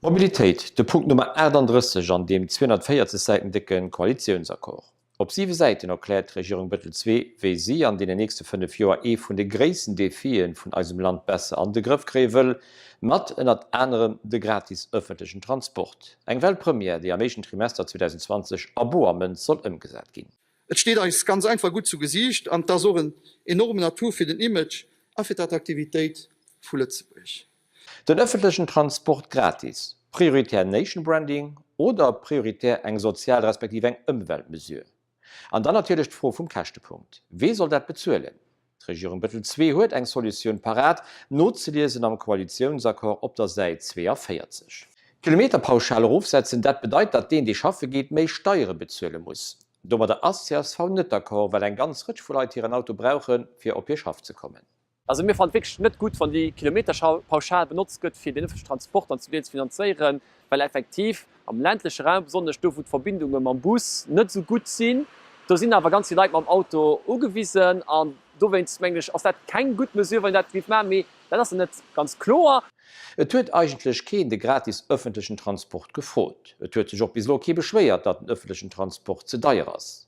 Mobilitéit, de Punkt Nummer 38 an deem 240 Säiten décke Koalitiounsaccord. Op siwe Säiten erkläert d'Regierung Bettel ii, wéi si an deenen nächste 5 Joer ee vun de gréissten Defie vun eisem Land besser an de Grëff kréie wëll, mat ënnert anerem de gratis ëffentlechen Transport. Eng Weltpremière, déi am éischten Trimester 2020 a boer Mënz soll ëmgesat ginn. Et steet eis ganz einfach gutt zu Gesiicht an et ass och en enormen Atout fir den Image a fir d'Attraktivitéit vu Lëtzebuerg. Den ëffentlechen Transport gratis, prioritär Nation Branding oder prioritär eng sozial respektiv eng Ëmweltmesure? An dann natierlech d'Fro vum Käschtepunkt, Wee soll dat bezuelen? D'Regierung Bettel ii huet eng Solutioun parat, nozeliesen am Koalitiounsaccord op der Säit 42. D'Kilometerpauschal erofsetzen, dat bedeit, datt deen, dee schaffe geet, méi Steiere bezuele muss. Domadder ass csv net d'accord, well eng ganz Rëtsch vu Leit hiren Auto brauchen, fir op hir Schaff ze kommen. Also mir fannen et wierklech net gutt, wann déi Kilometerpauschal benotzt gëtt, fir den ëffentlechen Transport dann zum Deel ze finanzéieren, well effektiv am ländleche Raum, besonnesch do wou d'Verbindunge mam Bus net esou gutt sinn, do sinn awer ganz vill Leit mam Auto ugewisen. An dowéinst mengen ech, ass dat keng gutt Mesure, wann een dat géif maachen. Mee dat ass net ganz kloer. Et huet eigentlech keen de gratis ëffentlechen Transport gefrot. Et huet sech och bis elo kee beschwéiert, datt den ëffentlechen Transport ze deier ass.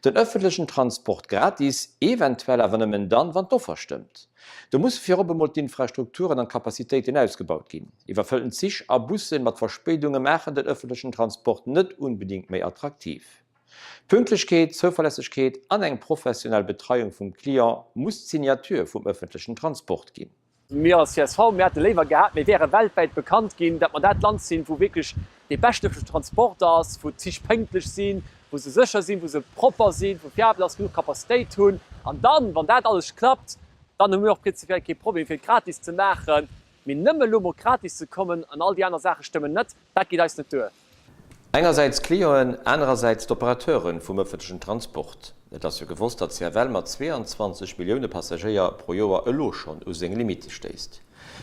Den ëffentlechen Transport gratis, eventuell awer nëmmen dann, wann d'Offer stëmmt. Do musse virop emol d'Infrastrukturen an d'Capacitéiten ausgebaut ginn. Iwwerfëllten Zich a Bussen mat Verspéidunge maachen den ëffentlechen Transport net unbedingt méi attraktiv. Pünktlechkeet, Zouverlässegkeet an eng professionell Betreiung vum Client muss d'Signature vum ëffentlechen Transport ginn. Mir als csv, mir hätte léiwer gehat, mir wäre weltwäit bekannt ginn, datt mer dat Land sinn, wou wierklech dee beschten ëffentlechen Transport ass, wou d'Zich pénktlech sinn, wou se sécher sinn, wou se propper sinn, wou fiabel ass, genuch Capacitéit hunn. An dann, wann dat alles klappt, dann hu mir och prinzipiell kee Problem, fir et gratis ze maachen. Mee nëmme elo mol gratis ze kommen an all déi aner Saache stëmmen net, dat geet eis net duer. Engersäits d'Clienten, anerersäits d'Operateure vum ëffentlechen Transport. Et ass jo gewosst, datt CFL mat 22 Millioune Passagéier pro Joer elo schonn u seng Limitte stéisst.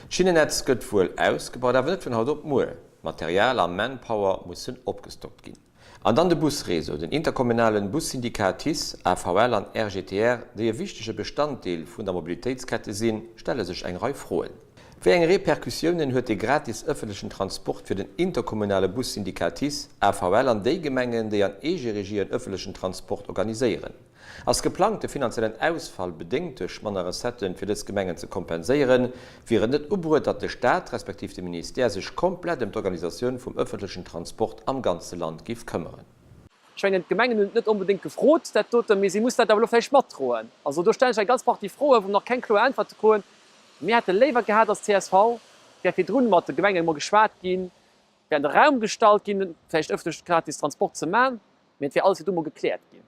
D'Schinnennetz gëtt wuel ausgebaut, awer net vun haut op muer. Material a Manpower mussen opgestockt ginn. An dann de Busreseau, den interkommunalen Bussyndikat TICE, AVL an RGTR, déi e wichtege Bestanddeel vun der Mobilitéitskette sinn, stelle sech eng Rei Froen. Wéi eng Repercussiounen huet de gratis ëffentlechen Transport fir den interkommunale Bussyndikat TICE, AVL an déi Gemengen, déi an Eegeregie en ëffentlechen Transport organiséieren? Ass geplangt, de finanziellen Ausfall, bedéngt duerch manner Recetten, fir dës Gemengen ze kompenséieren? Wier et net ubruet, datt de Staat, respektiv de Ministère sech komplett ëm d'Organisatioun vum ëffentlechen Transport am ganze Land giff këmmeren? Ech mengen, d'Gemengen hunn et net onbedéngt gefrot, dat doten, mee si mussen dat awer elo vläicht matdroen. Also do stellen ech eng ganz Partie Froen, wou mer nach keng kloer Äntwerte kruen. Mir hätte léiwer gehat als csv, wär virdrun mat de Gemengen emol geschwat ginn, wär an de Raum gestallt ginn, vläicht ëffentlech gratis Transport ze man, mee et wär alles virdru mol gekläert ginn.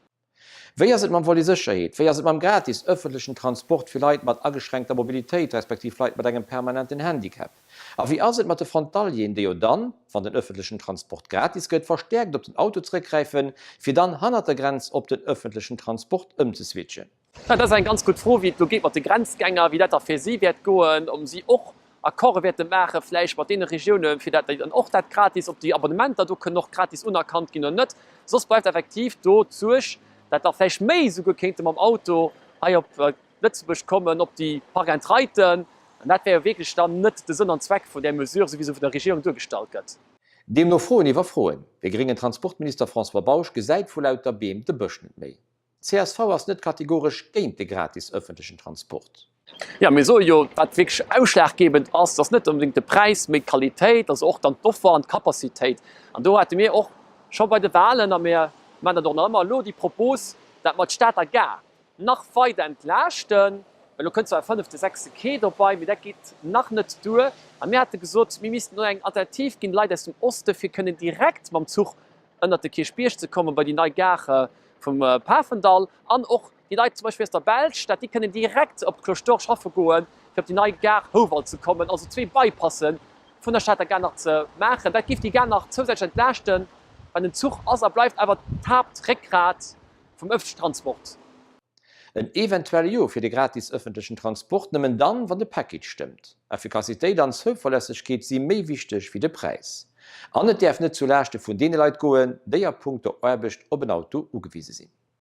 Wéi ass et mam Volet Sécherheet? Wéi ass et mam gratis ëffentlechen Transport fir Leit mat ageschränkter Mobilitéit, respektiv Leit mat engem permanenten Handicap? A wéi ass et mat de Frontalieren, déi jo dann, wann den ëffentlechen Transport gratis gëtt, verstäerkt op den Auto zeréckgräifen, fir dann hannert der Grenz op den ëffentlechen Transport ëmzeswitchen? Dat ass eng ganz gutt Fro, wéi et elo geet mat de Grenzgänger, wéi dat da fir si wäert goen, ob si och Accorde wäerte maache vläicht mat deene Regiounen, fir dat déi dann och dat gratis, ob déi Abonnementer do kënnen och gratis unerkannt ginn oder net. Soss bleift effektiv do d'Suerg, dat der vläicht méi esouguer kéinte mam Auto hei op Lëtzebuerg kommen, op déi Park-and-Riden. An dat wär jo wierklech dann net de Sënn an Zweck vun där Mesure, esou wéi se vun der Regierung duergestallt gëtt. Deemno Froen iwwer Froen. De gréngen Transportminister François Bausch gesäit vu lauter Beem de Bësch net méi. Csv ass net kategoresch géint de gratis ëffentlechen Transport. Jo, mir soe jo, wat wierklech ausschlaggebend ass, ass net onbedéngt de Präis, mee d'Qualitéit, also och dann d'Offer an d'Capacitéit. An do hate mir och scho bei de Wahlen, a mir maachen dat och nach ëmmer elo, déi Propos, dat mer d'Stater Gare nach weider entlaaschten, well elo kënnt zwar e fënnefte, sechste Quai dobei, mee dat geet nach net duer. A mir hate gesot, mir missten do eng Alternativ ginn, de Leit aus dem Oste fir kënnen direkt mam Zuch ënnert de Kierchbierg ze kommen, bei déi nei Gare vum Pafendall an och déi Leit zum Beispill aus der Belsch, dat déi kënnen direkt op d'Cloche d'Or schaffe goen, fir op déi nei Gare Houwald ze kommen, also zwee Bypasse vun der Stater Gare nach ze maachen. Dat géif déi Gare nach zousätzlech entlaaschten, well den Zuch ass a bleift awer d'Haaptréckgrat vum ëffentlechen Transport. En eventuelle Jo fir de gratis ëffentlechen Transport nëmmen dann, wann de Package stëmmt. Effikassitéit an Zouverlässegkeet si méi wichteg wéi de Präis. An et däerf net zu Laaschte vun deene Leit goen, déi a punkto Aarbecht op en Auto ugewise sinn.